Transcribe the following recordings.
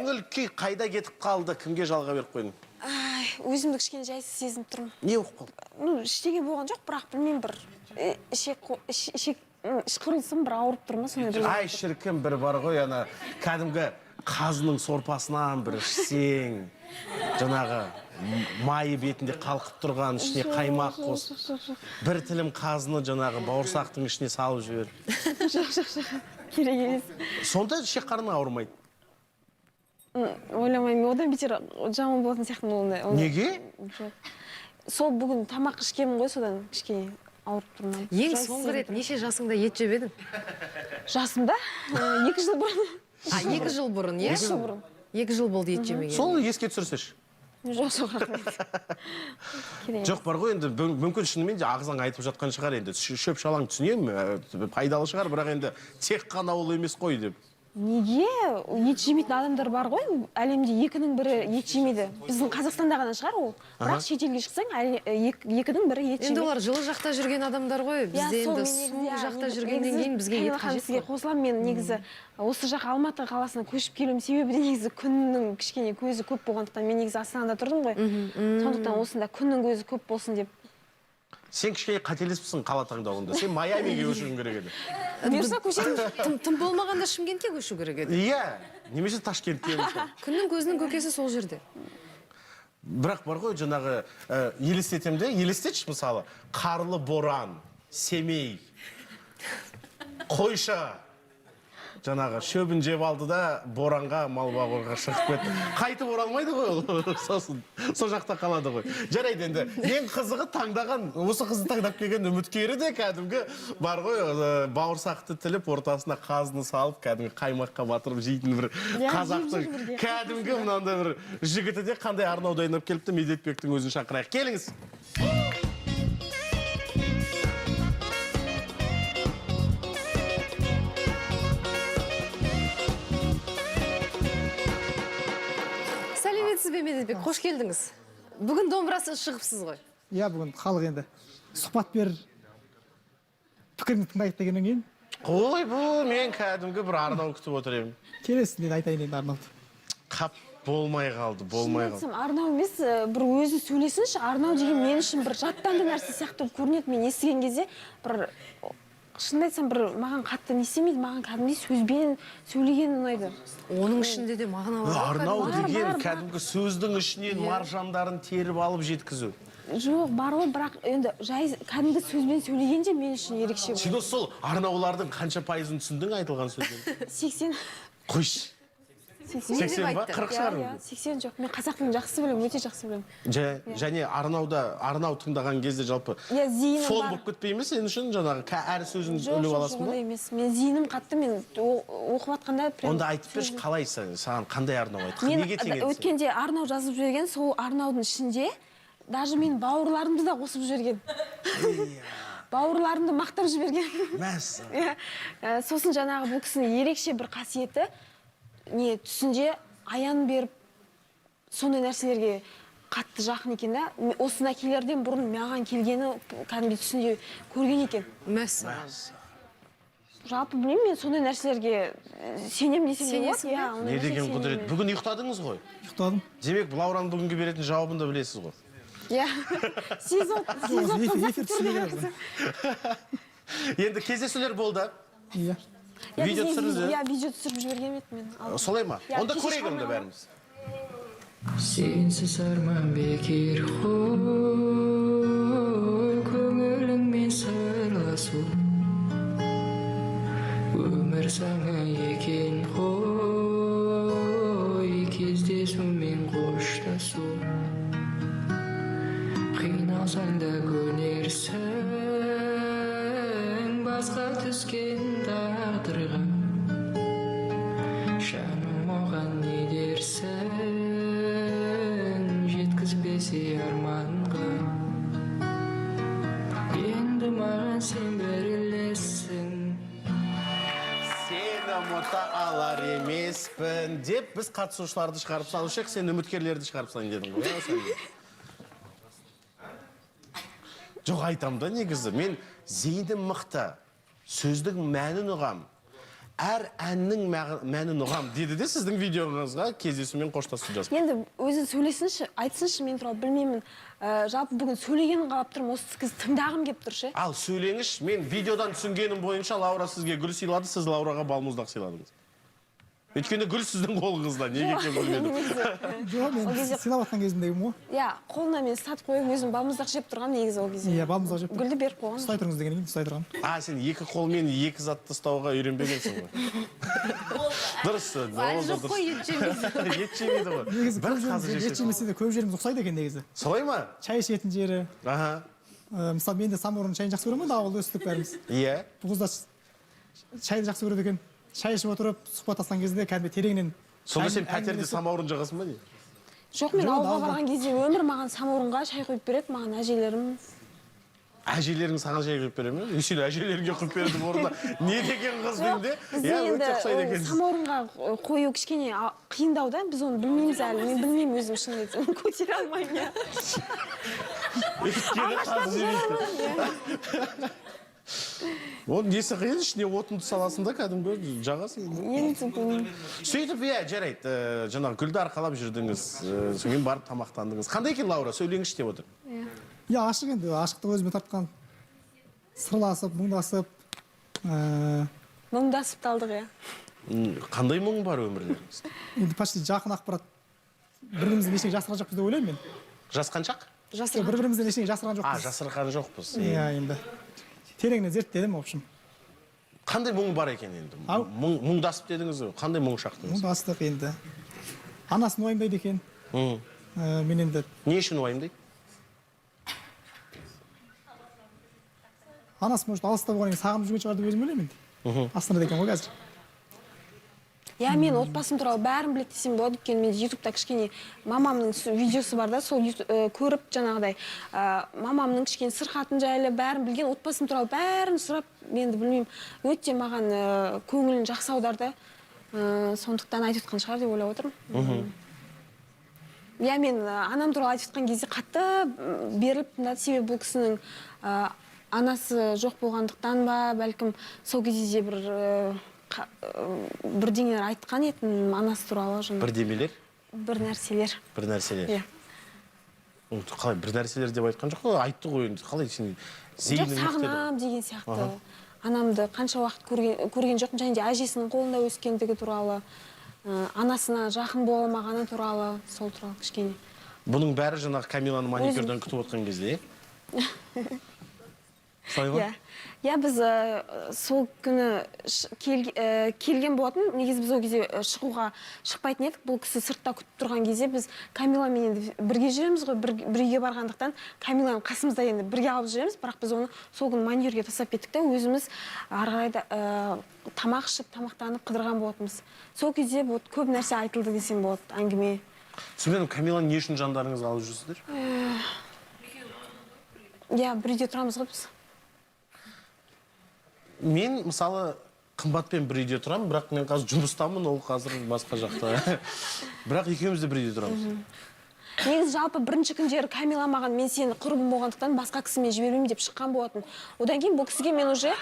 Көңіл күй қайда кетіп қалды? Кімге жалға беріп қойдың? Ай, өзімді кішкене жайсыз сезініп тұрмын. Не болып қалды? Ну, ештеңе болған жоқ, бірақ білмеймін, бір ішек ішек, іш құрылысым бір ауырып тұр ма, сондай бір. Ай, шіркін, бір бар ғой, ана кәдімгі қазының сорпасынан бір ішсең, жаңағы майы бетінде қалқып тұрған, ішіне қаймақ қосып, бір тілім қазыны жаңағы бауырсақтың ішіне салып жібер. Жоқ, жоқ, жоқ, керек емес. Сонда ішек қарның ауырмайды. Ойламаймын, одан бетер жаман болатын сияқтымын ондай. Неге? Жоқ, сол бүгін тамақ ішкенмін ғой, содан кішкене ауырып тұрмын. Ең Жайсыз соңғы рет сезініп неше жасыңда ет жеп едің? тұрмын. Жасымда 2 жыл бұрын. А, 2 жыл бұрын, иә? 2 жыл бұрын. 2 жыл болды ет жемеген. Сол еске түсірсеші. Жоқ, жоқ, рахмет, керек емес. Жоқ, бар ғой енді, мүмкін шынымен де ағзаң айтып жатқан шығар енді. Шөп шалаң түсінемін, пайдалы шығар, бірақ енді тек қана ол емес қой деп. Неге ет жемейтін адамдар бар ғой әлемде? Екінің бірі ет жемейді. Біздің Қазақстанда ғана шығар ол, бірақ шетелге шықсаң, екінің бірі ет Енді жемейді. олар жылы жақта жүрген адамдар ғой. Иә, Бізде сол енді мен негізі, суық иә, жақта жүргеннен негізі кейін бізге ет Камила ханым, қажет сізге қой. қосыламын. Мен негізі осы жаққа, Алматы қаласына көшіп келуім себебі де негізі күннің кішкене көзі көп болғандықтан. Мен негізі Астанада тұрдым ғой, сондықтан осында күннің көзі көп болсын деп. Сен кішкене қателесіпсің қала таңдауында. Сен Майамиге көшуің керек еді. Бұйырса, көшемін. Тым болмағанда Шымкентке көшу керек еді. Иә, немесе Ташкентке мысалы. Күннің көзінің көкесі сол жерде. Бірақ бар ғой, жаңағы елестетемін де, елестетші, мысалы, қарлы боран, Семей, қойша жаңағы шөбін жеп алды да, боранға мал бағуға шығып кетті. Қайтып оралмайды ғой ол, сосын сол жақта қалады ғой. Жарайды, енді ең қызығы, таңдаған, осы қызды таңдап келген үміткері де кәдімгі бар ғой, бауырсақты тіліп, ортасына қазыны салып, кәдімгі қаймаққа батырып жейтін бір Иә, қазақтың жеп жүр бірге. кәдімгі мынандай бір жігіті де қандай арнау дайындап келіпті. Медетбектің өзін шақырайық, келіңіз. Сәлеметсіз бе, Медетбек, қош келдіңіз. Бүгін домбырасыз шығыпсыз ғой. Иә, бүгін халық енді сұхбат бер, пікіріңді тыңдайық дегеннен кейін. Ой, бұл мен кәдімгі бір арнау күтіп отыр едім. Келесің енді, айтайын енді арнауды. Қап, болмай қалды, болмай Шынын қалды. айтсам, арнау емес, бір өзі сөйлесінші. Арнау деген мен үшін бір жаттанды нәрсе сияқты болып көрінеді. Мен естіген кезде бір, шынымды айтсам, бір маған қатты не істемейді. Маған кәдімгідей сөзбен сөйлеген ұнайды. Оның ішінде де мағына бар ғой. Арнау Бар, деген бар, бар. кәдімгі сөздің ішінен маржандарын теріп алып жеткізу. Жоқ, бар ғой, бірақ енді жай кәдімгі сөзбен сөйлеген де мен үшін ерекше. Сен осы сол арнаулардың қанша пайызын түсіндің айтылған сөзден? 80. Қойшы. 80. 80 ба? айтты? 40 Иә, шығар иә, мүмкін. 80. Жоқ, мен қазақ тілін жақсы білемін, өте жақсы білемін. Және арнауда, арнау тыңдаған кезде жалпы Иә, зейінім фон бар. болып кетпей ме сен үшін, жаңағы әр сөзін Жоқ, іліп жоқ, аласың жоқ, ба? ондай емес. Мен зейінім қатты, мен оқып жатқанда прям Онда айтып берші, қалай саған қандай арнау айтты? Мен Неге теңедіңіз? өткенде арнау жазып жіберген, сол арнаудың ішінде даже менің бауырларымды да қосып жіберген. Бауырларымды мақтап жіберген. Мәссаған. Иә. Сосын жаңағы бұл кісінің ерекше бір қасиеті не, түсінде аян беріп, сондай нәрселерге қатты жақын екен да. Осында келерден бұрын маған келгені кәдімгідей түсінде көрген екен. Мәссаған. Жалпы білмеймін, мен сондай нәрселерге сенемін десем де болады. Сенесің бе? Иә, ондай Не нәрсеге деген сенемін құдірет. мен. Бүгін ұйықтадыңыз ғой. Ұйықтадым. Демек, Лаураның бүгінгі беретін жауабын да білесіз ғой. Иә, сезіп сезіп. Эфир түсіне керек. Енді кездесулер болды. Иә. Иә, Видео түсірілді. Иә, видео түсіріп жіберген едім мен алдын. Солай ма? Иә, Онда кеше көрейік онда шығармай. бәріміз. Сенсіз арман бекер ғой, көңіліңмен сырласу өмір заңы екен ғой, кездесу мен қоштасу. Қиналсаң да көнерсің басқа түскен тағдырға, жаным, оған не дерсің, жеткізбесе арманға. Енді маған сен бір елессің. Сені ұмыта алар емеспін деп біз қатысушыларды шығарып салушы едік, сен үміткерлерді шығарып салайын дедің ғой, иә, сен? Жоқ, айтамын да, негізі мен зейінім мықты, сөздің мәнін ұғам. Әр әннің мәнін ұғам деді де, сіздің видеоңызға кездесумен қоштасу жазып. Енді өзі сөйлесінші, айтсыншы мен туралы, білмеймін. Жалпы бүгін сөйлегенін қалап тұрмын, осы қызды тыңдағым келіп тұр ше. Ал сөйлеңізші. Мен видеодан түсінгенім бойынша, Лаура сізге гүл сыйлады, сіз Лаураға балмұздақ сыйладыңыз. Өйткені гүл сіздің қолыңызда, неге екенін білмедім. Жоқ, мен Ол кезде- сыйлап жатқан кезімдегім ғой. Иә, қолына мен ұстатып қойып, өзім балмұздақ жеп тұрғанмын негізі ол кезде. Иә, балмұздақ жеп. Гүлді беріп қойған. Ұстай тұрыңыз дегеннен кейін ұстай тұрған. А, сен екі қолмен екі затты ұстауға үйренбегенсің ғой. Дұрыс. Әлі Ол да жоқ қой, ет жемейді. Ет жемейді ғой. Негізі бір көп қазы жеріміз ет жесе. жемесе де, көп жеріміз ұқсайды екен негізі. Солай ма? Шай ішетін жері. Мысалы, мен де самаурын шайын жақсы көремін ғой, ауылда өстік бәріміз. Бұл қыз да шайды жақсы көреді екен. Шай ішіп отырып сұхбаттасқан кезде кәдімгі тереңнен Сонда сен пәтерде әңгімелесіп- самаурын жағасың ба, не? Жоқ, мен Жоқ, ауылға ауылда. барған кезде өмір маған самаурынға шай құйып береді, маған әжелерім. Әжелерің саған шай құйып бере ме? Сен әжелеріңе құйып бердің орнына. Не деген қыз деймін де. Бізде Иә, енді өте ұқсайды ол екенсіз. самаурынға қою кішкене қиындау да, біз оны білмейміз әлі. Мен білмеймін өзім, шынын айтсам, көтере алмаймын, иә. Өйткені қазы жемейді. Оның несі қиын, ішіне отынды саласың да, кәдімгі жағасың. Енді білмеймін. Сөйтіп, иә, жарайды, жаңағы гүлді арқалап жүрдіңіз, содан кейін барып тамақтандыңыз. Қандай екен Лаура, сөйлеңізші деп отыр. Иә, ашық енді, ашықтық өзіме тартқан. Сырласып, мұңдасып, Мұңдасып та алдық, иә. Қандай мұң бар өмірлеріңізде? Енді почти жақын ақпарат, бір бірімізден ештеңе жасырған жоқпыз деп ойлаймын мен. Жасқаншақ? Жасырған. Бір бірімізден ештеңе жасырған А, жоқпыз. жасырған жоқпыз. Иә, енді тереңінен зерттедім, в общем. Қандай мұң бар екен енді? Ау? Мұң, мұңдасып дедіңіз ғой. Қандай мұң шақтыңыз? Мұңдастық енді. Анасын уайымдайды екен. Мен енді Не үшін уайымдайды? Анасы, может, алыста болғаннан кейін сағынып жүрген шығар деп өзім ойлаймын енді. Астанада екен ғой қазір. Иә, мен отбасым туралы бәрін біледі десем болады, өйткені менде ютубта кішкене мамамның видеосы бар да, сол көріп жаңағыдай мамамның кішкене сырқатын жайлы бәрін білген, отбасым туралы бәрін сұрап, мен енді білмеймін, өте маған көңілін жақсы аударды. Сондықтан айтып отқан шығар деп ойлап отырмын. Иә, мен анам туралы айтып отқан кезде қатты беріліп тыңдады, себебі бұл кісінің анасы жоқ болғандықтан ба, бәлкім, сол кезде де бір бірдеңелер айтқан еді анасы туралы жаңа. Бірдемелер? Бір нәрселер. Бір нәрселер. Иә. Ол қалай бір нәрселер деп айтқан жоқ қой, айтты ғой енді. Қалай сен Жоқ, зейінің мықты еді? сағынамын деген сияқты. Анамды қанша уақыт көрген жоқпын, және де әжесінің қолында өскендігі туралы, анасына жақын бола алмағаны туралы, сол туралы кішкене. Бұның бәрі жаңағы Камиланы маникюрдан күтіп отқан кезде, иә? Солай ма? Иә. Иә, біз сол күні келген болатын. Негізі біз ол кезде шығуға шықпайтын едік. Бұл кісі сыртта күтіп тұрған кезде біз Камиламен енді бірге жүреміз ғой, бір үйге барғандықтан Камиланы қасымызда енді бірге алып жүреміз, бірақ біз оны сол күні маникюрге тастап кеттік те, өзіміз ары қарай да тамақ ішіп, тамақтанып қыдырған болатынбыз. Сол кезде вот көп нәрсе айтылды десем болады, әңгіме. Түсінбедім, Камиланы не үшін жандарыңызға алып жүрсіздер? Иә, бір үйде тұрамыз ғой біз. Мен, мысалы, Қымбатпен бір үйде тұрамын, бірақ мен қазір жұмыстамын, ол қазір басқа жақта. Бірақ екеуміз де бір үйде тұрамыз. Негізі жалпы бірінші күндері Камила маған мен сені құрбым болғандықтан басқа кісімен жібермеймін деп шыққан болатын. Одан кейін бұл кісіге мен уже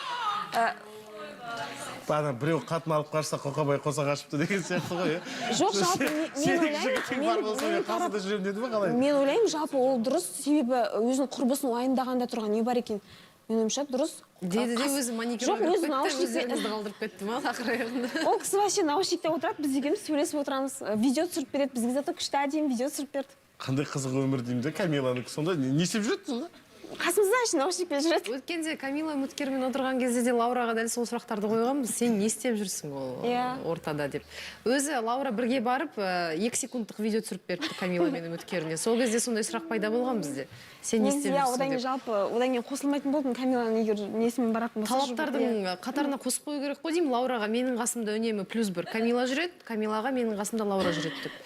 Ана біреу қатын алып қашса, Қоқабай қоса қашыпты деген сияқты ғой, иә? Жоқ, жалпы мен Сенің ойлаймын, жігітің бар болса, мен менің қасында жүремін деді ме, қалай? Мен ойлаймын, жалпы ол дұрыс, себебі өзінің құрбысын уайымдағанда тұрған не бар екен. Менің ойымша, дұрыс. Деді де, өзі маникюрға Жоқ, кіріп өзі кетті, наушникте- өздеріңізді қалдырып кетті ма ақыр аяғында? Ол кісі вообще наушникте отырады, біз екеуміз сөйлесіп отырамыз. Видео түсіріп береді бізге, зато күшті әдемі видео түсіріп берді. Қандай қызық өмір деймін де, Камиланікі сонда не істеп жүреді сонда? Қасымызда еще наушникпен жүреді. Өткенде Камила үміткермен отырған кезде де Лаураға дәл сол сұрақтарды қойғанбыз. Сен не істеп жүрсің ол ортада деп. Өзі Лаура бірге барып, 2 секундтық видео түсіріп беріпті Камила мен үміткеріне. Сол кезде сондай сұрақ пайда болған бізде. Сен не Негізі, істеп иә, жүрсің одан кейін деп. жалпы, одан кейін қосылмайтын болдым Камиланың, егер несімен баратын болса. Талаптардың қатарына қосып қою керек қой деймін Лаураға. Менің қасымда үнемі плюс бір Камила жүреді, Камилаға менің қасымда Лаура жүреді деп.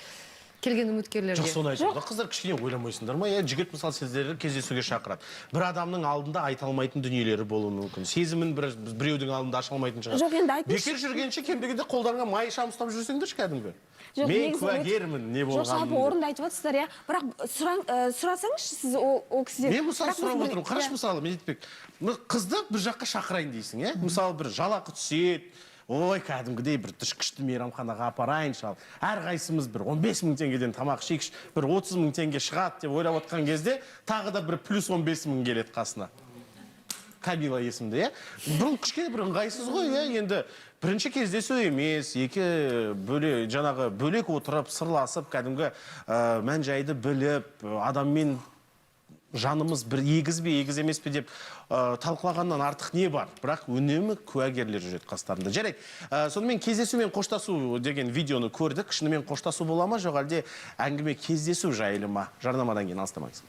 Келген үміткерлерге. Жоқ, соны айтамын да, қыздар, кішкене ойламайсыңдар ма? Иә, жігіт, мысалы, сіздерді кездесуге шақырады. Бір адамның алдында айта алмайтын дүниелері болуы мүмкін. Сезімін біреудің алдында аша алмайтын шығар. Жоқ, енді айтыңызшы. Бекер жүргенше, кем дегенде қолдарыңа май шам ұстап жүрсеңдерші кәдімгі. Жоқ, Мен негізі куәгермін, не Жоқ, жалпы болғанын. орынды айтып жатсыздар, иә. Бірақ сұрасаңызшы сіз ол кісіден. Мен, мысалы, Бірақ біз сұрап бір- отырмын. Қарашы, иә. мысалы, Медетбек, мына қызды бір жаққа шақырайын дейсің, иә? Мысалы, бір жалақы түседі, Ой, кәдімгідей бір күшті мейрамханаға апарайыншы, ал әрқайсымыз бір 15 мың теңгеден тамақ ішейікші, бір 30 мың теңге шығады деп ойлап отқан кезде тағы да бір плюс 15 мың келеді қасына. Камила есімді, иә. Бұл кішкене бір ыңғайсыз ғой, иә. Енді бірінші кездесу емес, екі бөле жаңағы бөлек отырып, сырласып, кәдімгі мән жайды біліп, адаммен жанымыз бір егіз бе, егіз емес пе деп талқылағаннан артық не бар? Бірақ үнемі куәгерлер жүреді қастарында. Жарайды. Сонымен кездесу мен қоштасу деген видеоны көрдік. Шынымен қоштасу бола ма, жоқ әлде әңгіме кездесу жайлы ма? Жарнамадан кейін алыстамаңыз.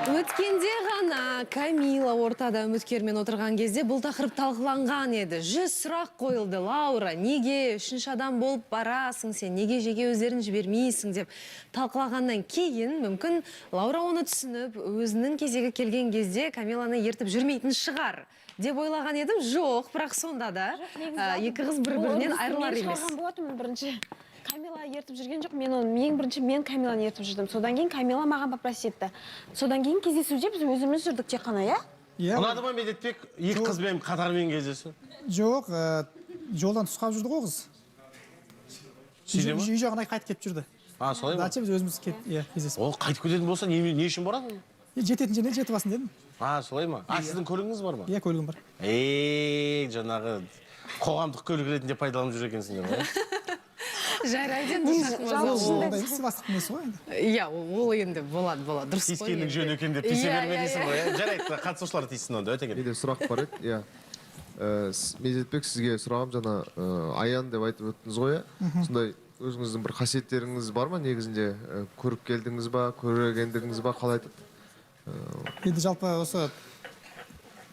Өткенде ғана Камила ортада үміткермен отырған кезде бұл тақырып талқыланған еді. 100 сұрақ қойылды. Лаура, неге үшінші адам болып барасың сен, неге жеке өздерін жібермейсің деп талқылағаннан кейін мүмкін Лаура оны түсініп, өзінің кезегі келген кезде Камиланы ертіп жүрмейтін шығар деп ойлаған едім. Жоқ, бірақ сонда да екі қыз бір-бірінен айырылар мен емес. шығарған болатынмын бірінші. Камила ертіп жүрген жоқ, мен оны ең бірінші мен Камиланы ертіп жүрдім. Содан кейін Камила маған попросить етті. Содан кейін кездесуде біз өзіміз жүрдік тек қана, иә? Иә. Ұнады ма, Медетбек, екі қызбен қатармен кездесу? Жоқ, жолдан түсіп қалып жүрді ғой қыз. Сөйте ма? Үй жағына қайтып кетіп жүрді. А, солай ма? Дальше біз өзіміз иә, кездесіп. Ол қайтып кететін болса, не үшін барады? Жететін жеріне жетіп алсын дедім. А, солай ма? А, сіздің көлігіңіз бар ма? Иә, көлігім бар. Ей, жаңағы қоғамдық көлік ретінде пайдаланып жүр екенсіңдер ғой. Жарайды енді, Шахмаза, Ондай сыйластықтың несі ғой енді. Иә, ол енді болады, болады. Дұрыс қой. Тиіскеннің енді. жөні екен деп тиісе Иә, берме иә, дейсің иә. ғой, иә? Жарайды, қатысушылар тиіссін онда, өте Менде сұрақ бар еді, иә. Медетбек, сізге сұрағым жаңа аян деп айтып өттіңіз ғой, иә? Сондай өзіңіздің бір қасиеттеріңіз бар ма негізінде? Көріп келдіңіз ба, көргендігіңіз ба, қалай айтады? Енді жалпы осы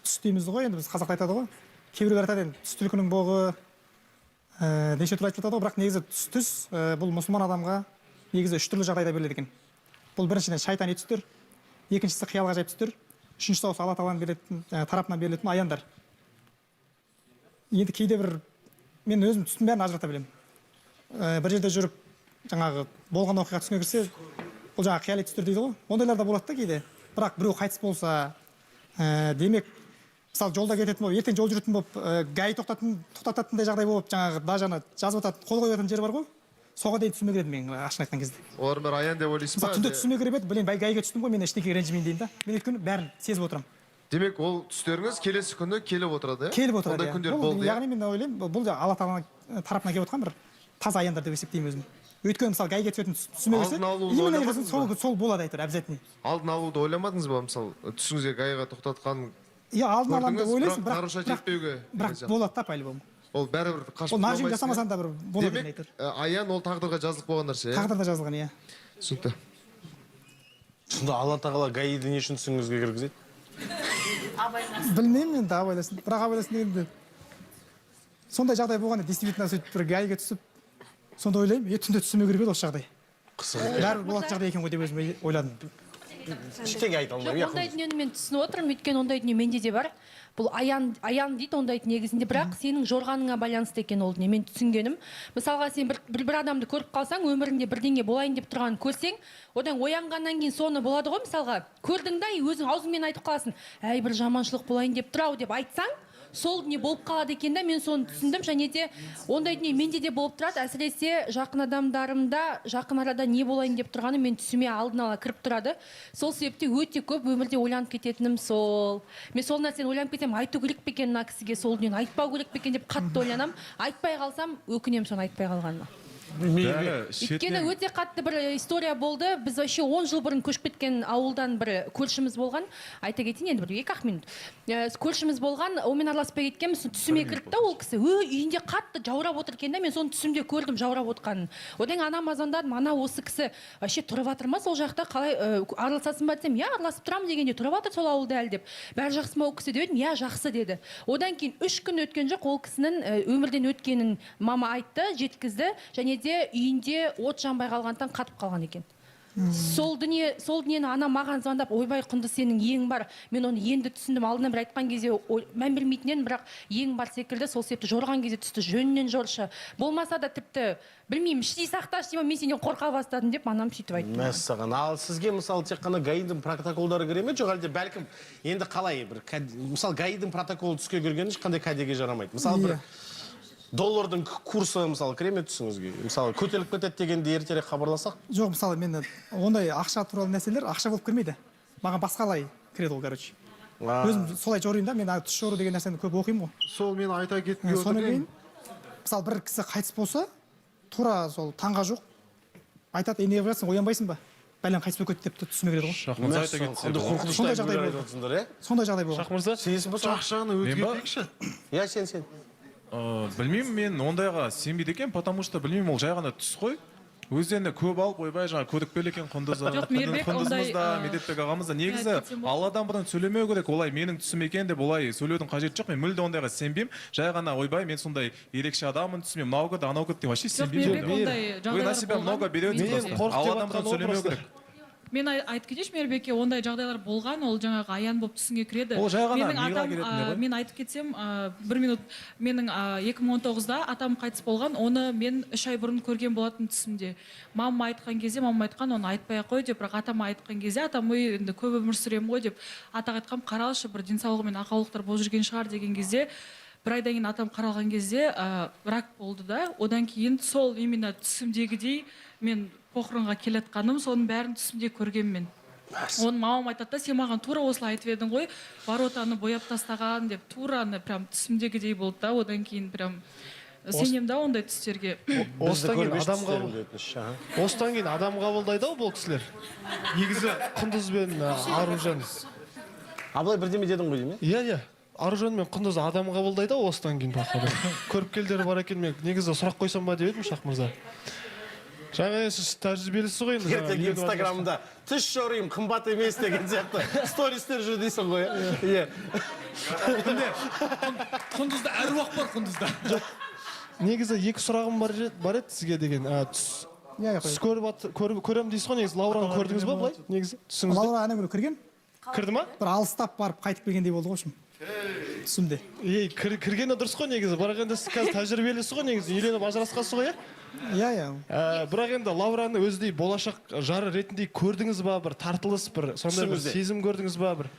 түс дейміз ғой, енді біз қазақта айтады ғой. Кейбіреулер айтады енді түс түлкінің боғы, неше түрлі айтып жатады ғой, бірақ негізі түс, бұл мұсылман адамға негізі үш түрлі жағдайда беріледі екен. Бұл біріншіден шайтани түстер, екіншісі қиял ғажайып түстер, үшіншісі осы Алла тағаланың беретін, тарапынан берілетін аяндар. Енді кейде бір мен өзім түстің бәрін ажырата білемін. Бір жерде жүріп жаңағы болған оқиға түсіңе кірсе, бұл жаңағы қияли түстер дейді ғой, ондайлар да болады да кейде. Бірақ біреу қайтыс болса, демек мысалы жолда кететін болып, ертең жол жүретін болып, ГАИ тоқтататындай жағдай болып, жаңағы даже ана жазып жататын, қол қоятын жер бар ғой, соған дейін түсіме кіреді мен ашығын айтқан кезде. Олардың бәрі аян деп ойлайсыз ба? Мысалы түнде түсіме кіріп еді, блин, ГАИ-ге түстім ғой, мен ештеңеге ренжімеймін деймін да. Мен өйткені бәрін сезіп отырамын. Демек, ол түстеріңіз келесі күні келіп отырады, иә? Келіп отырады. Ондай Иә. күндер Бұл, болды, иә? яғни мен ойлаймын, бұл Алла тағаланың тарапынан келіп отырған бір таза аяндар деп есептеймін өзім. Өйткені мысалы ГАИ-ге түсетін түсіме кірсе, Алдын алуды именно ойламадыңыз ба? сол болады әйтеуір обязательно. Алдын алуды ойламадыңыз ба, мысалы түсіңізге ГАИ-ға тоқтатқан Иә, алдын аламын деп көрдіңіз, ойлайсың, бірақ нарушать етпеуге бірақ деген сияқты. болады да по-любому. Ол бәрібір қашып Ол нажим құтыла алмайсың, жасамасаң да бір болады Демек, екен әйтеуір. Аян ол тағдырға жазылып қойған нәрсе, иә? Тағдырда жазылған, иә. Түсінікті. Сонда Алла тағала ГАИ-ді не үшін түсіңізге кіргізеді? Білмеймін енді, абайласын. Бірақ абайласын дегенде сондай жағдай болғанда действительно сөйтіп бір ГАИ-ге түсіп, сонда ойлаймын, түнде түсіме кіріп еді осы жағдай. Қысым. Бәрібір болатын жағдай екен ғой деп өзім ойладым. Ештеңе айта алмаймын. Жоқ, ондай дүниені мен түсініп отырмын, өйткені ондай дүние менде де бар. Бұл аян, аян дейді ондайды негізінде, бірақ сенің жорғаныңа байланысты екен ол дүние, мен түсінгенім. Мысалға сен бір адамды көріп қалсаң, өмірінде бірдеңе болайын деп тұрғанын көрсең, одан оянғаннан кейін соны болады ғой, мысалға. Көрдің да, өзің аузыңмен айтып қаласың, әй, бір жаманшылық болайын деп тұр ау деп айтсаң, сол дүние болып қалады екен да, мен соны түсіндім. Және де ондай дүние менде де болып тұрады, әсіресе жақын адамдарымда, жақын арада не болайын деп тұрғаны мен түсіме алдын ала кіріп тұрады. Сол себепте өте көп өмірде ойланып кететінім сол. Мен сол нәрсені ойланып кетемін, айту керек пе екен мына кісіге, сол дүниені айтпау керек пе екен деп қатты ойланамын. Айтпай қалсам, өкінемін соны айтпай қалғаныма. Өйткені өте қатты бір история болды. Біз вообще 10 жыл бұрын көшіп кеткен ауылдан бір көршіміз болған. Айта кетейін енді бір екі-ақ минут. Көршіміз болған, онымен араласпай кеткенбіз. Түсіме кірді да ол кісі. Үйінде қатты жаурап отыр екен да, мен соны түсімде көрдім жаурап отқанын. Одан кейін анама звондадым, ана осы кісі вообще тұрып жатыр ма сол жақта, қалай, араласасың ба десем, иә, араласып тұрамын дегенде тұрып жатыр сол ауылда әлі деп. Бәрі жақсы ма ол кісі деп едім, иә, жақсы деді. Одан кейін 3 күн өткен жоқ, ол кісінің өмірден өткенін мама айтты, жеткізді. Және де үйінде от жанбай қалғандықтан қатып қалған екен. Сол дүние, сол дүниені анам маған звондап, ойбай, Құндыз, сенің ең бар, мен оны енді түсіндім, алдынан бір айтқан кезде мән бермейтін едім, бірақ ең бар секілді, сол себепті жорыған кезде түсті жөнінен жоршы, болмаса да тіпті білмеймін, іштей сақташы деймін, мен сенен қорқа бастадым деп анам сөйтіп айтты. Мәссаған. Ал сізге, мысалы, тек қана ГАИ-дің протоколдары кіре ме, жоқ әлде бәлкім енді қалай бір мысалы, ГАИ-дің протоколы түске кірген ешқандай кәдеге жарамайды. Мысалы, бір доллардың курсы, мысалы, кіре ме түсіңізге? Мысалы, көтеріліп кетеді дегенде ертерек хабарласақ? Жоқ, мысалы, мен ондай ақша туралы нәрселер ақша болып кірмейді. Маған басқалай кіреді ол, короче. Өзім солай жоримын да, мен ана түс жору деген нәрсені көп оқимын ғой. Сол мен айта кеткім келіп Содан отыр. кейін, мысалы, бір кісі қайтыс болса, тура сол таңға жоқ айтады, е, не қылып жатсың, оянбайсың ба, бәлем қайтыс болып кетті деп те түсіме кіреді ғой. Шах мырза, айта кетсе Қандай болады. қорқынышты Сондай жағдай әңгімелер болды. айтып отырсыңдар, иә? Сондай жағдай болған. Шах мырза. Сенесің ба соған? Ақшаны Мен ба? өзгертейікші. Иә, сен, сен. Білмеймін, мен ондайға сенбейді екенмін, потому что білмеймін, ол жай ғана түс қой. Өздеріне көп алып, ойбай, жаңа көріпкел екен Құндыз, Жоқ, Мейірбек, Құндызымыз ондай, да, Медетбек ағамыз да. Негізі айтып кетсем болады. Алладан бұрын сөйлемеу керек, олай менің түсім екен деп олай сөйлеудің қажеті жоқ. Мен мүлде ондайға сенбеймін. Жай ғана ойбай, мен сондай ерекше адаммын, түсіме мынау кірді, анау кірді деп вообще Жоқ, сенбеймін. Мейірбек, ондай Вы жағдайлар на себя болған. много берете Менде просто. де. Қорқып Алладан деп бұрын сөйлемеу жатқан керек. Мен айтып кетейінші Мейірбекке, ондай жағдайлар болған, ол жаңағы аян болып түсіңе кіреді. Ол жай ғана Менің миға атам, келетін не ғой? Мен айтып кетсем, бір минут, менің 2019-да атам қайтыс болған, оны мен 3 ай бұрын көрген болатын түсімде. Мамама айтқан кезде, мамам айтқан, оны айтпай ақ қой деп, бірақ атама айтқан кезде, атам, ой, енді көп өмір сүремін ғой деп, атаға айтқанмын, қаралшы, бір денсаулығымен ақаулықтар болып жүрген шығар деген кезде, бір айдан кейін атам қаралған кезде рак болды да, одан кейін сол именно түсімдегідей мен похоронға келе жатқаным, соның бәрін түсімде көргенмін мен. Оны мамам айтады да, сен маған тура осылай айтып едің ғой, воротаны бояп тастаған деп, тура аны прям түсімдегідей болды да, одан кейін прям сенемін да ондай түстерге. Осыдан кейін Бізді адам көрмеші қабыл түстерімді, өтініш, аха. Осыдан кейін адам қабылдайды ау бұл кісілер. Негізі Құндыз бен Аружан. Абылай, бірдеме дедің ғой деймін, Иә, иә. Аружан мен Құндыз адам қабылдайды ау осыдан кейін, походу. Көріпкелдер бар екен, мен негізі сұрақ қойсам ба деп едім, Шах мырза. Жаңа енді сіз тәжірибелісіз ғой енді. Иә? Жаңа Ертең үйленіп инстаграмда түс жоримын, қымбат емес деген сияқты стористер жүр дейсің ғой, иә? Құндызда әруақ бар, Құндызда. Негізі екі сұрағым бар еді сізге деген. Түс Иә, түс көріп көремін дейсіз ғой негізі. Лаураны көрдіңіз ба былай негізі түсіңізде? Лаура ана күні кірген. Кірді ма? Бір алыстап барып қайтып келгендей болды ғой, в общем. Түсімде. Ей, кіргені дұрыс қой негізі, бірақ енді сіз қазір тәжірибелісіз ғой негізі, үйленіп ажырасқансыз ғой, иә? Иә, иә. Бірақ енді Лаураны өзіндей болашақ жары ретінде көрдіңіз ба, бір тартылыс, бір сондай бір Түсіңізде. сезім көрдіңіз ба, бір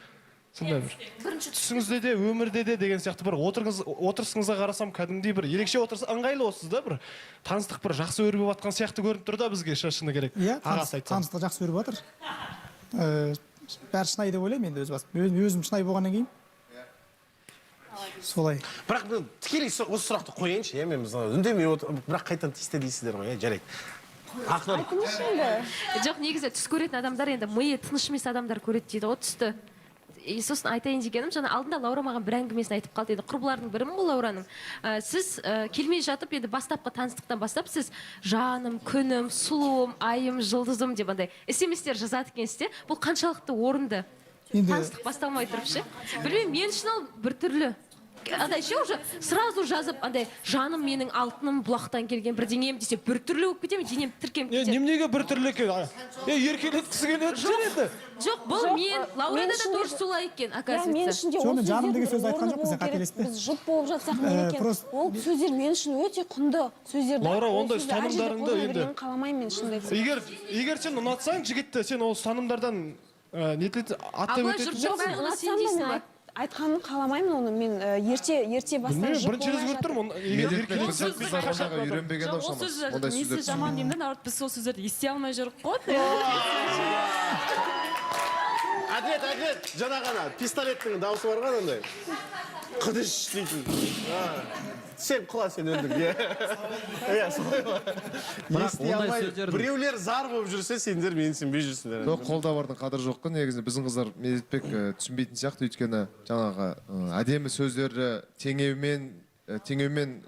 сондай бір түсіңізде де, өмірде де деген сияқты бір отырысыңызға қарасам, кәдімгідей бір ерекше отырыс, ыңғайлы отырсыз да, бір таныстық бір жақсы өрбіп жатқан сияқты көрініп тұр да бізге, шыны керек. Иә, ағасы айтсам. Таныстық жақсы өрбіп жатыр. Бәрі шынайы деп ойлаймын енді өз басым. Өзім шынайы болғаннан кейін. Солай. Бірақ мен тікелей осы сұрақты қояйыншы, иә, мен мысалы үндемей отыр, бірақ қайтадан тиісті дейсіздер ғой, иә, жарайды. Ақнұр. Айтыңызшы енді. Жоқ, негізі түс көретін адамдар енді миы тыныш емес адамдар көреді дейді ғой түсті. И сосын айтайын дегенім, жаңа алдында Лаура маған бір әңгімесін айтып қалды, енді құрбылардың бірімін ғой Лаураның. Сіз келмей жатып, енді бастапқы таныстықтан бастап сіз жаным, күнім, сұлуым, айым, жұлдызым деп андай смстер жазады екенсіз де, бұл қаншалықты орынды? Енді Таныстық басталмай тұрып ше, білмеймін, мен үшін ол біртүрлі андай ше, уже сразу жазып андай жаным менің, алтыным, бұлақтан келген бірдеңем десе, біртүрлі болып кетемін, денем тіркеніп Е, кетеді. неменеге біртүрлі екен? Е, еркелеткісі келеді шығар енді. Жоқ, бұл Жоқ, мен, мен Лаурада да үшін тоже солай екен, Иә, мен оказывается. үшін де Жоқ, ол мен жаным деген сөздердің сөзді айтқан орны жоқпын, сен болу керек. қателеспе. Біз жұп болып жатсақ не екен? Просто Ол сөздер мен үшін өте құнды сөздер. Да. Лаура, Ол ондай сөзді әр жерде ұстанымдарыңды қолдана енді- бергенін қаламаймын мен, шынымды айтсам. Егер сен ұнатсаң жігітті, сен ол ұстанымдардан нететін аттап Абылай, өтетін жұрт сияқтысың. бәрі Ұнатсам сен да дейсің мен ба? айтқанын қаламаймын оны. Мен ерте бастан Білмеймін, жұп бірінші рет болмай көріп тұрмын. жатып. Егер Медетбек, еркелетсе- біздің қыздар ондайға үйренбеген Жоқ, ау ол шамасы. сөздер Ондай несі сөздер жаман деймін да, наоборот, біз сол сөздерді ести алмай жүрік қой. Әділет, Әділет, жаңа ғана пистолеттің дауысы бар ғой анандай. Қыдыш дейтін. Сен құла, сен өлдің. Иә, иә, солай ма? Бірақ Ести ондай алмай, сөздердің- біреулер зар болып жүрсе, сендер менсінбей жүрсіңдер. Жоқ, қолда бардың қадірі жоқ қой негізі. Біздің қыздар Медетбек түсінбейтін сияқты, өйткені жаңағы әдемі сөздерді теңеумен,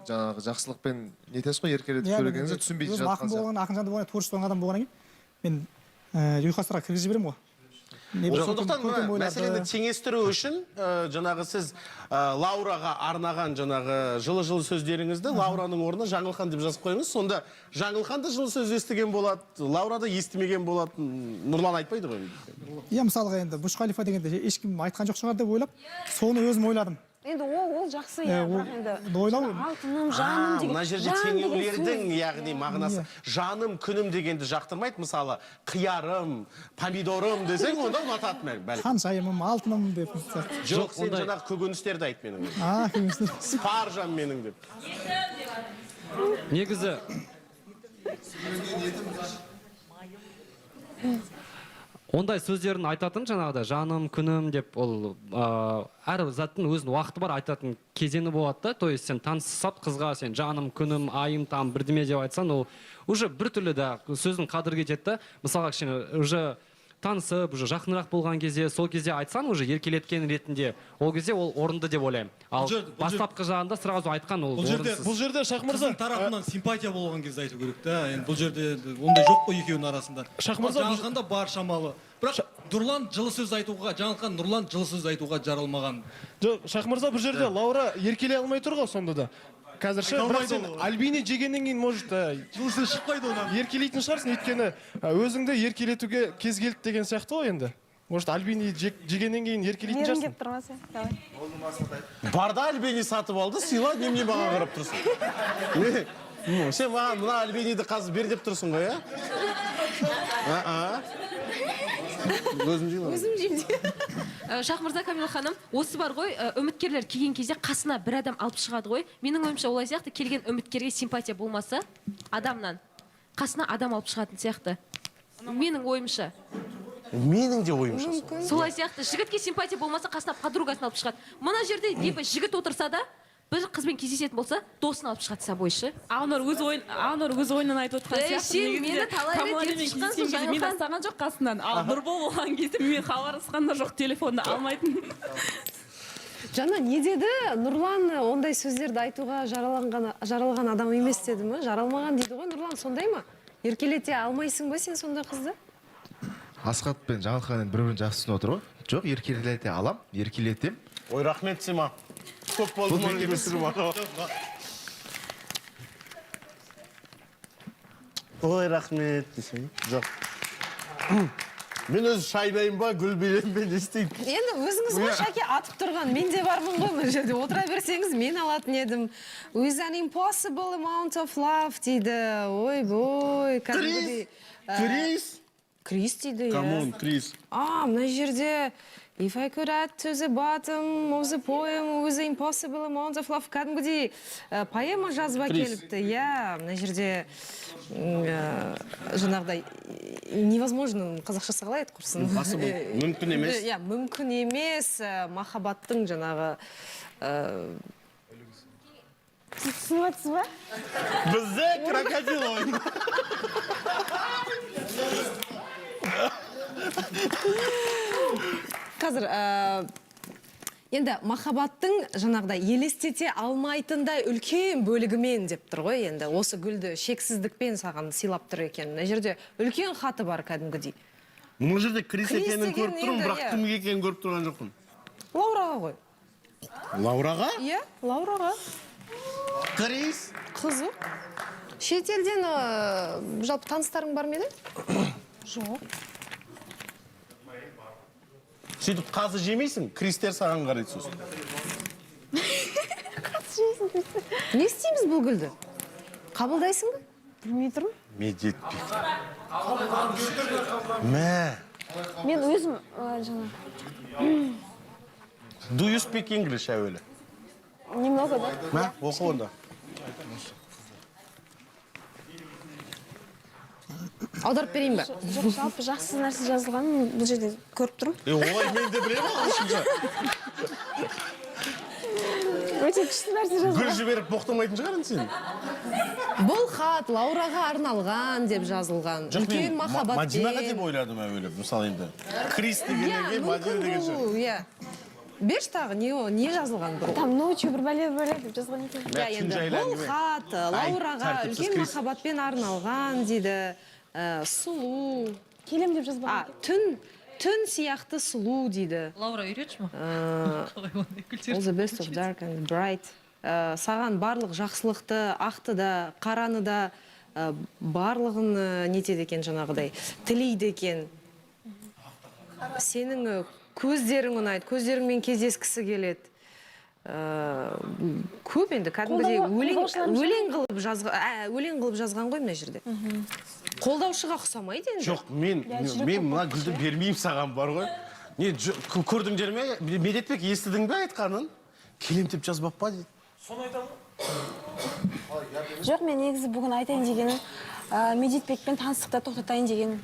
жаңағы жақсылықпен нетесіз ғой, еркелетіп Иә, мен сөйлегеніңізді түсінбейтін өзім жатқан ақын сияқты. болған, ақын жанды болған, творчество адам болғаннан кейін мен ұйқастарға кіргізіп жіберемін ғой. Не бір Сондықтан көркем мына ойларды. мәселені теңестіру үшін жаңағы сіз Лаураға арнаған жаңағы жылы-жылы сөздеріңізді Лаураның орнына Жаңылхан деп жазып қойыңыз. Сонда Жаңылхан да жылы сөз естіген болады, Лаура да естімеген болады. Нұрлан айтпайды ғой. Иә, мысалға, енді Бурж Халифа дегенде ешкім айтқан жоқ шығар деп ойлап, соны өзім ойладым. Енді ол жақсы, иә, бірақ енді ойлау алтыным, жаным деген Мына жерде жан деген теңеулердің, сөз. яғни мағынасы жаным, күнім дегенді жақтырмайды. Мысалы, қиярым, помидорым десең, онда ұнатады бәлкім. Ханшайымым, алтыным деп сияқты. Жоқ, сен жаңағы көкөністерді айт менің. А, көкөністер. Спаржам менің деп. Негізі ондай сөздерін айтатын жаңағыдай жаным, күнім деп, ол әр заттың өзінің уақыты бар, айтатын кезеңі болады да. То есть сен танысып қызға сен жаным, күнім, айым там бірдеме деп айтсаң, ол уже біртүрлі да, сөздің қадірі кетеді да. Мысалға, кішкене уже танысып, уже жақынырақ болған кезде, сол кезде айтсаң, уже еркелеткен ретінде, ол кезде ол орынды деп ойлаймын. Ал бастапқы жағында сразу айтқан ол Бұл жерде, орынсыз. бұл жерде Шах мырза, Қыздың тарапынан симпатия болған кезде айту керек та. Енді бұл жерде енді ондай жоқ қой екеуінің арасында. Шах мырза, Жаңылханда бар шамалы, бірақ Нұрлан жылы сөз айтуға, Жаңылхан, Нұрлан жылы сөз айтуға жаралмаған. Жоқ, Шах мырза, бұл жерде Лаура еркелей алмай тұр ғой сонда да. Қазір ше, Айта бірақ алмайды сен ол. Альбини жегеннен кейін, может, жылы сөз шықпайды онан. Еркелейтін шығарсың, өйткені өзіңді еркелетуге кез келді деген сияқты ғой енді. Может, Альбини жегеннен кейін еркелейтін Бергің шығарсың. келіп тұр ма сен? Давай. Барда Альбини сатып алды, сыйла, немене маған қарап тұрсың? Не? Сен маған мына Альбиниді қазір бер деп тұрсың ғой, иә? А-а. Өзім жеймін. Өзім жеймін. Шах мырза, Камила ханым, осы бар ғой, үміткерлер келген кезде қасына бір адам алып шығады ғой. Менің ойымша, олай сияқты келген үміткерге симпатия болмаса, адамнан қасына адам алып шығатын сияқты. Менің ойымша. Менің де ойымша сол. Солай сияқты. Жігітке симпатия болмаса, қасына подругасын алып шығады. Мына жерде либо жігіт отырса да, бір қызбен кездесетін болса, досын алып шығады с собой ше. Ануар өз ойынан айтып отқан Ей, сияқты. сен Негізінде мені талай рет Камаламен ертіп шыққансың, кездескен кезде мен Жаңылхан. тастаған жоқ қасынан. Ал Нұрбол болған кезде мен хабарласқан да жоқ, телефонды алмайтын. Жаңа не деді? Нұрлан ондай сөздерді айтуға жаралған адам емес деді ме? Жаралмаған дейді ғой Нұрлан, сондай ма? Еркелете алмайсың ба сен сондай қызды? Асхат пен Жаңылхан енді бір бірін жақсы түсініп отыр ғой. Жоқ, еркелете алам, еркелетем. Ой, рахмет, Сима. Көп болды Бұл ма бекер емес. Ой, рахмет десең. Жоқ. Мен өзі шайнайын ба, гүл беремін бе, не істеймін? Енді өзіңіз ғой, Шәке, атып тұрған. Мен де бармын ғой мына жерде. Отыра берсеңіз, мен алатын едім. With an impossible amount of love дейді. Ой-бой, кәдімгідей. Крис? Крис дейді, иә. Come on, Крис. А, мына жерде If I could add to the bottom of the poem with the impossible amount of love. Кәдімгідей поэма жазып Крис. әкеліпті. Иә, мына жерде жаңағыдай невозможно, қазақшасы қалай еді құрсын? Impossible. Мүмкін емес. Иә, мүмкін емес, махаббаттың жаңағы Сіз түсініп жатсыз ба? Бізде крокодил ойын. Қазір енді махаббаттың жаңағыдай елестете алмайтындай үлкен бөлігімен деп тұр ғой енді. Осы гүлді шексіздікпен саған сыйлап тұр екен. Мына жерде үлкен хаты бар кәдімгідей. Мына жерде Крис Крис екенін деген көріп тұрмын, енді, бірақ иә. кімге екенін көріп тұрған жоқпын. Лаураға ғой. Лаураға? Иә, Лаураға. Крис? Қызық. Шетелден жалпы таныстарың бар ма еді? Жоқ. Сөйтіп қазы жемейсің, Кристер саған қарайды сосын. Қазы жейсің, Кристер. Не істейміз бұл гүлді? Қабылдайсың ба? Білмей тұрмын. Медетбек. Мә. Мен өзім, жаңа. Do you speak English әуелі? Немного, да? Мә, оқы онда. Аударып берейін бе? Жоқ, жалпы жақсы нәрсе жазылғанын бұл жерде көріп тұрмын. Олай мен де білемін ағылшынша. Өте күшті нәрсе жазылған. Гүл жіберіп боқтамайтын шығар енді сен. Бұл хат Лаураға арналған деп жазылған. Жоқ, Үлкен мен махаббатпен. Мадинаға деп ойладым әуелі. Мысалы енді Крис дегеннен Иә, кейін Мадина мүмкін деген шығар. бұл, иә. Берші тағы, не жазылған бұл? Там ночью бір бәле бір бәле деп жазған екен. Мә, Иә, түн енді жайлы бұл әңгіме. хат Ай, Лаураға тәртіпсіз үлкен Крис. махаббатпен арналған дейді. Сұлу. Келем деп жазбаған А, түн Түн сияқты сұлу дейді. Лаура, үйретші ма? All the best of dark and bright. Саған барлық жақсылықты, ақты да, қараны да, барлығын нетеді екен жаңағыдай, тілейді екен. Сенің көздерің ұнайды, көздеріңмен кездескісі келеді. Көп енді кәдімгідей өлең, өлең қылып жазған, өлең қылып жазған ғой мына жерде. Қолдаушыға ұқсамайды енді. Жоқ, мен Иә, жүрек мен мына қорқып гүлді бермеймін саған бар ғой. Не, көрдіңдер ме? Медетбек, естідің бе айтқанын? Келем деп жазбап па дейді. Соны айтамын. Жоқ, мен негізі бүгін айтайын дегенім, Медетбекпен таныстықты тоқтатайын дегенім.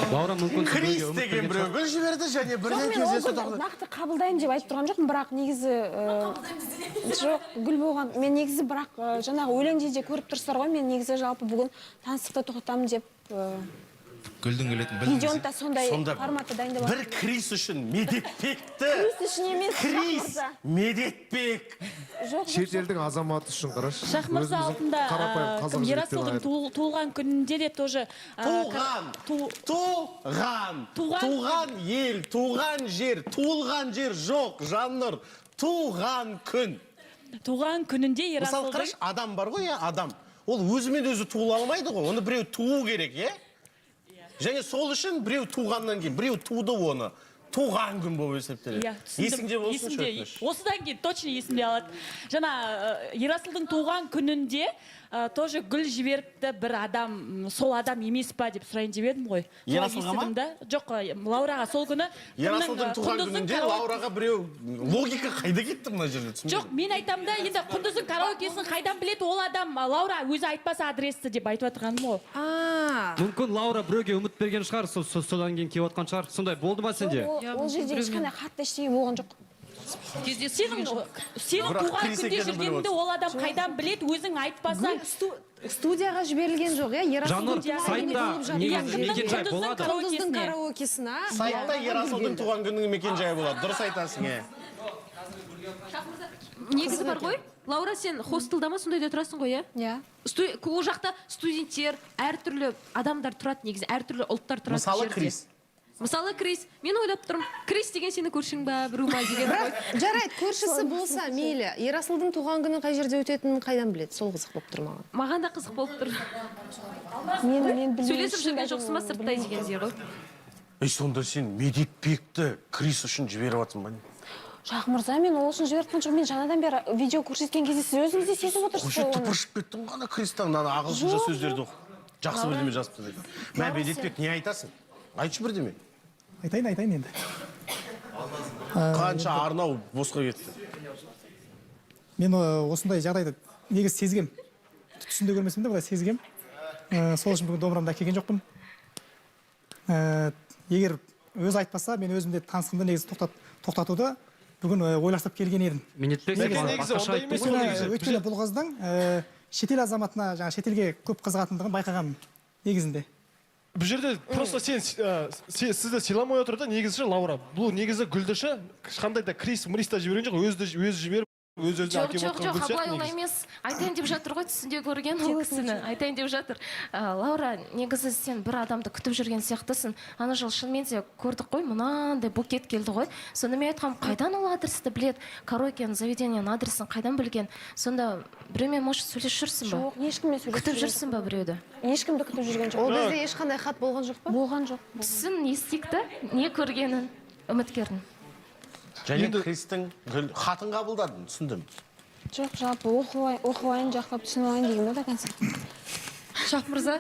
Лаура, мүмкін сен Крис біреуге үміт деген берген біреу шығар. гүл жіберді және Жоқ, бірден мен ол кездесу гүлді тоқтат. нақты қабылдаймын деп айтып тұрған жоқпын, бірақ негізі жоқ, гүл болған. Мен негізі бірақ жаңағы өлеңде де көріп тұрсыздар ғой, мен негізі жалпы бүгін таныстықты тоқтатамын деп Гүлдің келетінін білдіңіз. видеоны да сондай Сонда форматта дайындап бір Крис үшін Медетбекті. Крис үшін емес, Шах Крис, мырза. Медетбек. Жоқ, жоқ, Шетелдің азаматы үшін қарашы. Шах мырза, Өзіміздің алдында қарапайым кім, қазақ жігіттерін Ерасылдың айырып. туылған күнінде де тоже Туған, туған, Туған- туған ел, туған жер, туылған жер жоқ, Жаннұр, туған күн. Туған күнінде Мысалы, Ерасылдың қарашы, адам бар ғой, иә, адам. Ол өзімен өзі туыла алмайды ғой, оны біреу туу керек, иә? Және сол үшін біреу туғаннан кейін, біреу туды оны, туған күн болып есептеледі. Иә, түсіндім. Есіңде болсыншы, Есімде. өтініш. Осыдан кейін точно есімде алады. Жаңа Ерасылдың туған күнінде тоже гүл жіберіпті бір адам, сол адам емес па деп сұрайын деп едім ғой. Солай Ерасылға ма? естідім да. Жоқ, Лаураға сол күні кімнің, Ерасылдың туған Құндыздың күнінде Лаураға біреу, логика қайда кетті мына жерде, түсінбедім. Жоқ, мен айтамын да, енді Құндыздың караокесін қайдан біледі ол адам, Лаура өзі айтпаса адресті деп айтып жатырғаным ғой. Мүмкін Лаура біреуге үміт берген шығар, содан кейін келіп жатқан шығар. Сондай болды ма сенде? Ол жерде ешқандай хат та ештеңе болған жоқ. Сенің Бірақ туған Крис күнде екенін біліп жүргеніңді отырсың. ол адам қайдан біледі, өзің айтпасаң. Студияға жіберілген жоқ, иә? Жаннұр, Ерасылдың туған күні сайтта болып жатыр. негізі Иә, мекенжай Құндыздың болады. Құндыздың караокесіне. Сайтта Ерасылдың туған күнінің мекенжайы болады. Дұрыс айтасың, иә. Негізі бар ғой, Лаура, сен хостелда ма сондайда тұрасың ғой, иә? Иә. Ол жақта студенттер, әртүрлі адамдар тұрады негізі, әртүрлі ұлттар тұрады Мысалы, жерде. Крис. Мысалы, Крис. Мен ойлап тұрмын, Крис деген сенің көршің ба, біреу ма деген Бірақ ғой. жарайды, көршісі болса мейлі. Ерасылдың туған күні қай жерде өтетінін қайдан біледі? Сол қызық болып тұр маған. Маған да қызық болып тұр. Мен білмеймін, Сөйлесіп шын жүрген жоқсың ба айтайын, сырттай дегендей ғой. Ей, сонда сен Медетбекті Крис үшін жіберіп жатырсың ба? Шах мырза, мен ол үшін жіберіп жатқан жоқпын. Мен жаңадан бері видео көрсеткен кезде сіз өзіңіз де сезіп отырсыз Қойшы, ғой оны. тыпыршып кеттің ғана Кристан, мына ағылшынша Жоқ, сөздерді оқып. Жақсы бірдеме жазыпты дейді. Мә, Медетбек, не айтасың? Айтшы бірдеме. Айтайын, айтайын енді. Қанша арнау босқа кетті. Мен осындай жағдайды негізі сезгем. Түсімде көрмесем де былай сезгем. Сол үшін бүгін домбырамды әкелген жоқпын. Егер өзі айтпаса, мен өзім де танысқымды негізі тоқтатуды бүгін ойластырып келген едім. Медетбек, сен Негізі маған негізі басқаша ондай айттың емес ғой. қой негізі. Өйткені бұл қыздың шетел азаматына, жаңа шетелге көп қызығатындығын байқағанмын негізінде. Бұл жерде просто сен, сізді сыйламай отыр да негізі ше, Лаура. Бұл негізі гүлді ше, ешқандай да Крис Мрис та жіберген жоқ, өзі де өзі жіберіп, өз өзіне Жоқ, әкеліп жоқ, отқан жоқ, гүл сияқты Абылай, олай негізі. емес. Айтайын деп жатыр ғой, түсінде көрген ол кісіні. Айтайын деп жатыр. Лаура, негізі сен бір адамды күтіп жүрген сияқтысың. Ана жыл шынымен де көрдік қой, мынандай букет келді ғой. Сонда мен айтқанмын, қайдан ол адресті біледі? Караокенің заведениенің адресін қайдан білген? Сонда біреумен, может, сөйлесіп жүрсің ба? Жоқ, ешкіммен сөйлесіп Күтіп жүрген жүрсің ба біреуді? Ешкімді күтіп жүрген жоқ. Ол кезде ешқандай хат болған жоқ па? Болған жоқ. Түсін естиік та, не көргенін, үміткердің. Және Кристің гүл хатын қабылдадым, түсіндім. Жоқ, жалпы оқып алайын, жақсылап түсініп алайын деген ғой до конца. Шах мырза,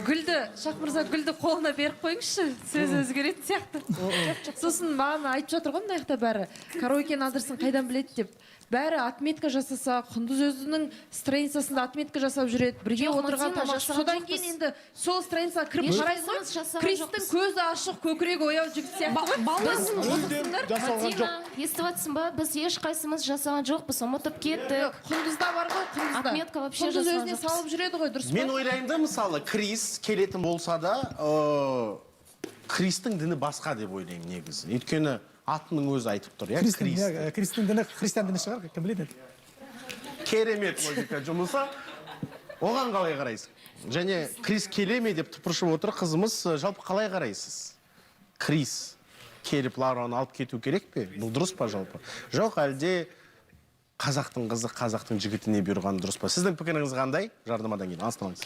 гүлді, Шах мырза, гүлді қолына беріп қойыңызшы, сөзі өзгеретін сияқты. Сосын маған айтып жатыр ғой мына жақта бәрі, караокенің адресін қайдан біледі деп. Бәрі отметка жасаса, Құндыз өзінің страницасында отметка жасап жүреді, бірге Жоқ, отырған Мадина, тамақ. жасаған Содан жоқпыз. кейін енді сол страницаға кіріп Ешқайсымыз қарайсың ғой, жасаған Кристің жоқпыз. көзі ашық, көкірегі ояу жігіт сияқты ғой. Баласын Отырсыңдар. Жасалған Мадина, жоқ. естіп жатсың ба? Біз ешқайсымыз жасаған жоқпыз, ұмытып кеттік. Құндызда бар ғой, Құндызда. Отметка вообще Құндыз жасаған өзіне жоқпыз. салып жүреді ғой, дұрыс па? Мен ойлаймын да, мысалы, Крис келетін болса да, Кристің діні басқа деп ойлаймын негізі. Өйткені атының өзі айтып тұр, иә, Кристің, Крис. иә, Кристің діні христиан діні шығар, кім біледі енді. Керемет логика жұмысы. Оған қалай қарайсың? Және Крис келе ме деп тыпыршып отыр қызымыз. Жалпы қалай қарайсыз? Крис келіп Лаураны алып кету керек пе? Бұл дұрыс па жалпы? Жоқ, әлде қазақтың қызы қазақтың жігітіне бұйырғаны дұрыс па? Сіздің пікіріңіз қандай? Жарнамадан кейін алыстамаңыз.